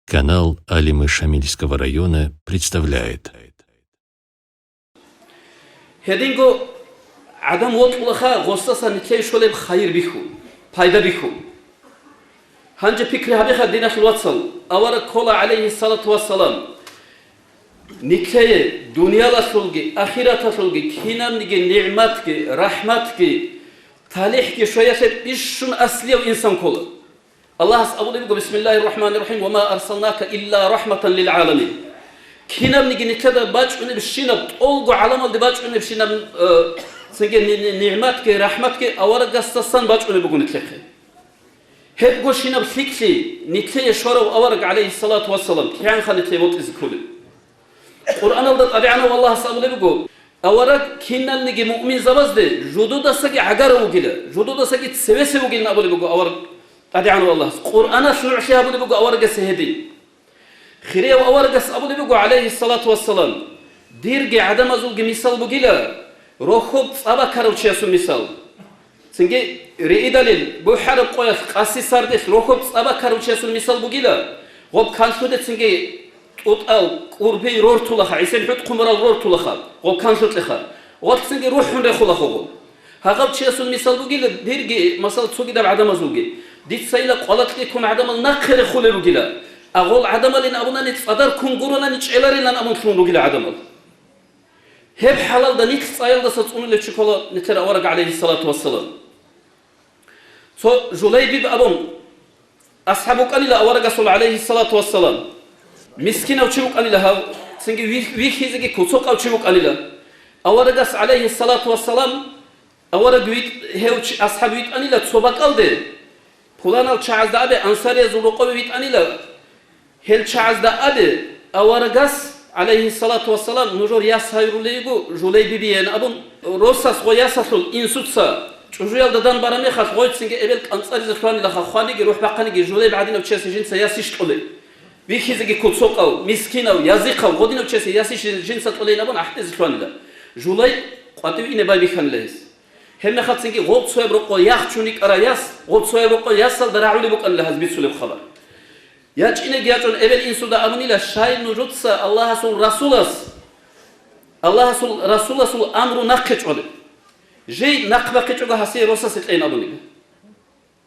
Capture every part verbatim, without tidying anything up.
Канал Алимы Шамильского района представляет. Гьединго гӀадан вокьулаха, гъосдаса нилъее щолеб хайир бихьун, пайда бихьун. Гьанже пикри гьабеха, диналъул вацал, авараг ккола, гӀалайгьиссалату вассалам, нилъее дуниялалъулги ахираталъулги кинабниги нигӀматги рахӀматги талихӀги щвеялъе бищун аслияв инсан ккола. Аллагьас абулеб буго: «Бисмиллагьир рахӀманир рахӀим, ва ма арсалнака илла рахӀматан лил гӀаламин». Кинабниги нилъеда бачӀунебщинаб, тӀолго гӀаламалде бачӀунебщинаб, э, цинги ни-, ни-, нигӀматги рахӀматги аварагасдасан бачӀунеб буго нилъехъе. Гьебгощинаб лъикӀлъи нилъее щварав авараг, гӀалайгьиссалату вассалам, кигӀанха нилъее вокьизе кколеб. Къуръаналда ТӀадегӀанав Аллагьас абулеб буго: «Авараг киналниги муъминзабазде жудудасаги гӀагарав вугила, жудудасаги цевесев вугилан», абулеб буго авараг ТӀадегӀанав Аллагьас. Къуръаналъ нугӀлъи гьабулеб буго аварагасе гьедин. Хирияв аварагас абулеб буго, гӀалайгьиссалату вассалам: «Дирги гӀадамазулги мисал бугила рохьоб цӀа бакарав чиясул мисал. Цинги риидалил бухӀараб къоялъ къаси сардилъ рохьоб цӀа бакарав чиясул мисал бугила, гъоб канлъуде цинги тӀутӀал кӀурби рортулаха, гӀисел хӀутӀ хъумурал рортулаха, гъоб канлъукьеха, гъолъ цинги рухӀун рехулаха гъоб. Гьагъав чиясул мисал бугила дирги, масал, цогидаб гӀадамазулги. Дицайила къвалакьиккун гӀадамал нахъе рехулел ругила, а гъол гӀадамалин абунани цӀадар ккун гуронани чӀеларилан абун лъун ругила гӀадамал». Гьеб хӀалалда нилъ цӀаялдаса цӀунулев чи ккола нилъер авараг, гӀалайгьиссалату вассалам. Цо Жулайбиб абун асхӀаб вукӀанила аварагасул, гӀалайгьиссалату вассалам. Мискинав чи вукӀанила гьав, цинги вих-, вихьизеги куцокъав чи вукӀанила. Аварагас, гӀалайгьиссалату вассалам, авараг витӀ-, гьев чи-, асхӀаб витӀанила цо бакӀалде. Пуланал чагӀазда абе, ансариязул рокъове витӀанила. Гьел чагӀазда абе, аварагас, гӀалайгьиссалату вассалам, нужер яс гьавирулей йиго Жулайбибиян абун, росас гъо ясалъул инсуца чӀужуялда дан бараб мехалъ гъойцинги эбел кӀанцӀаризе лъугьанилаха, хваниги рухӀ бахъаниги Жулайбиб гӀадинав чиясе жинца яс ищ кьолей. Вихьизеги куцокъав, мискинав, язихъав гъодинав чиясе яс ищ жинца кьолейин абун ахӀдезе лъугьанила. Жулайбиб къватӀив ине байбихьанила гьес. Гьебмехалцинги гъоб цояб рокъо яхчун йикӀарай яс, гъоб цояб рокъо ясалда рагӀулеб букӀанила гьаз бицунеб хабар. ЯчӀинеги ячӀун эбел-инсуда абунила, щай нужеца Аллагьасул Расулас, Аллагьасул Расуласул амру нахъе чӀолеб? Жей нахъ бахъичӀого гьасие росасе кьейин абунила.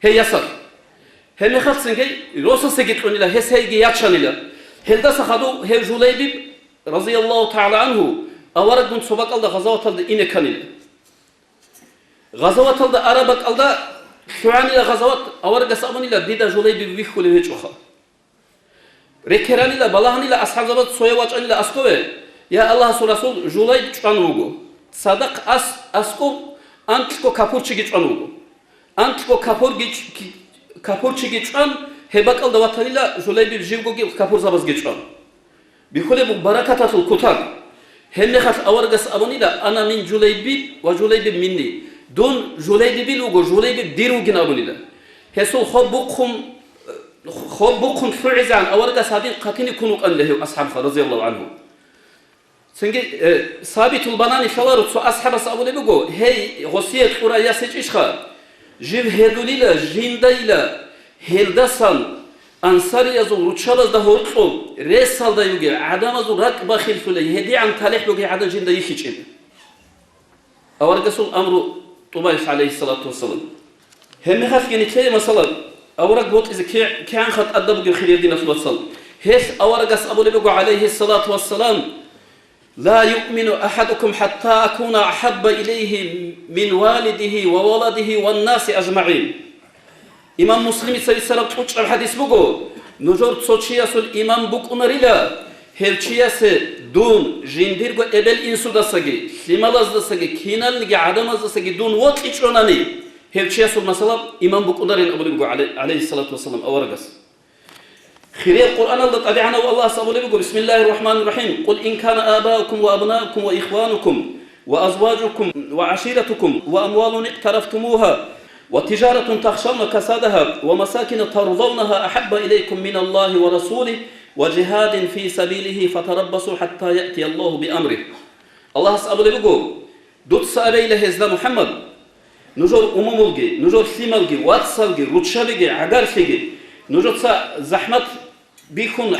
Гьей ясал. Гьебмехалцинги росасеги кьунила, гьес гьейги ячанила. Гьелдаса хадув гьев Жулайбиб, разияллагьу тагӀала гӀангьу, авараггун цо бакӀалда гъазаваталда ине кканила. Гъазаваталда араб бакӀалда лъугӀанила гъазават, аварагас абунила, дида Жулайбиб вихьулев гьечӀоха. Рекеранила, балагьанила асхӀабзабаз, цояв вачӀанила аскӀове: «Я Аллагьасул Расул, Жулайбиб чӀван вуго. Цадахъ ас-, аскӀов анкьго капурчиги чӀван вуго». Анкьго капурги чӀ-, ки-, капурчиги чӀван, гьеб бакӀалда ватанила Жулайбиб живгоги капурзабазги чӀван. Бихьулеб буго баракаталъул кутак. Гьебмехалъ аварагас абунила: «Ана мин Жулайбиб ва Жулайбиб минни». Дун Жулайбибил вуго, Жулайбиб дир вугин абунила. Гьесул хоб бухъун, хоб бухъун лъугӀизегӀан аварагас гьадин хъатине ккун вукӀанила гьев асхӀабха, разияллагьу гӀангьу. Цинги, э, Сабитул Банани лъаларо цо асхӀабас абулеб буго: «Гьей, гъосие кьурай яс гьечӀищха? Жив гьедулила, жиндайила, гьелдасан ансариязул руччабазда гьоркьоб ресалда йугел гӀадамазул ракӀ бахиллъулей, гьедигӀан талихӀ бугей гӀадан жинда йихьичӀеб». Аварагасул амру тӀубаялъ, гӀалайгьиссалату вассалам. Гьебмехалъги нилъее, масала, авараг вокьизе ки-, кигӀанха тӀадаб бугеб, хириял диналъул вацал. Гьелъ аварагас абулеб буго, гӀалайгьиссалату вассалам: «Ла юъмину ахӀадукум хӀатта акуна ахӀабба илайгьи мин валидигьи ва валадигьи ва ннаси ажмагӀин». Имам Муслимица бицараб кьучӀаб хӀадис буго: «Нужер цо чиясул иман букӀунарила, гьев чиясе дун, жиндирго эбел-инсудасаги, лъималаздасаги, киналниги гӀадамаздасаги дун вокьичӀонани, гьев чиясул, масала, иман букӀунарин», абулеб буго гӀалай-, гӀалайгьиссалату вассалам аварагас. Хириял Къуръаналда ТӀадегӀанав Аллагьас абулеб буго: «Бисмиллагьир рахӀманир рахӀим. Къул ин кана абаукум ва абнаукум ва ихванукум ва азважукум ва гӀаширатукум ва амвалун икътарафтумугьа ва тижаратун тахшавна касадагьа ва масакина тардавнагьа ахӀабба илайкум миналлагьи ва расулигьи ва жигьадин фи сабилигьи фатараббасу хӀатта яътияллагьу биамригь». Аллагьас абулеб буго: «Дуца абейила гьезда, МухӀаммад, нужер умумулги, нужер лъималги, вацалги, руччабиги, гӀагарлъиги, нужеца захӀмат Бихьун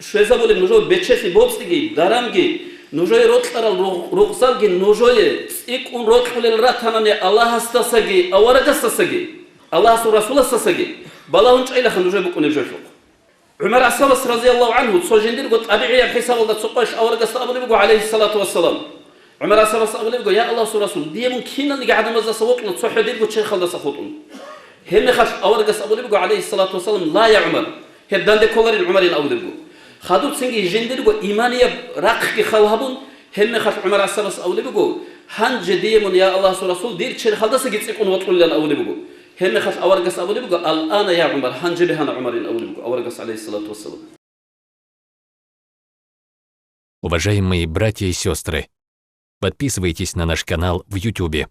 щвезабулеб нужер бечелъи боцӀиги, дарамги, нужее рокьарал ругъ-, ругъзалги нужее цӀикӀкӀун рокьулел ратанани Аллагьасдасаги аварагасдасаги, Аллагьасул Расуласдасаги балагьун чӀайилаха нужее букӀунеб жоялъухъ. ГӀумар асхӀабас, разияллагьу гӀангьу, цо жиндирго тӀабигӀияб хӀисабалда цо къоялъ аварагасда абулеб буго, гӀалайгьиссалату вассалам. ГӀумар асхӀабас абулеб буго: «Я Аллагьасул Расул, дие мун киналниги гӀадамаздаса вокьула цо хӀодирго черхалдаса хутӀун». Гьебмехалъ аварагас абулеб буго, гӀалайгьиссалату вассалам: «Ла, я ГӀумар, гьеб данде кколарин ГӀумарин», — абулеб буго. Хадуб цинги жиндирго иманияб рахъги хал гьабун, гьебмехалъ ГӀумар асхӀабас абулеб буго: «Гьанже дие мун, я Аллагьасул Расул, дир черхалдасаги цӀикӀкӀун вокьулилан», — абулеб буго. Гьебмехалъ аварагас абулеб буго: «Ал-ана, я ГӀумар, гьанже бегьана ГӀумарин», — абулеб буго аварагас, гӀалайгьиссалату вассалам. Уважаемые братья и сестры, подписывайтесь на наш канал в Ютубе.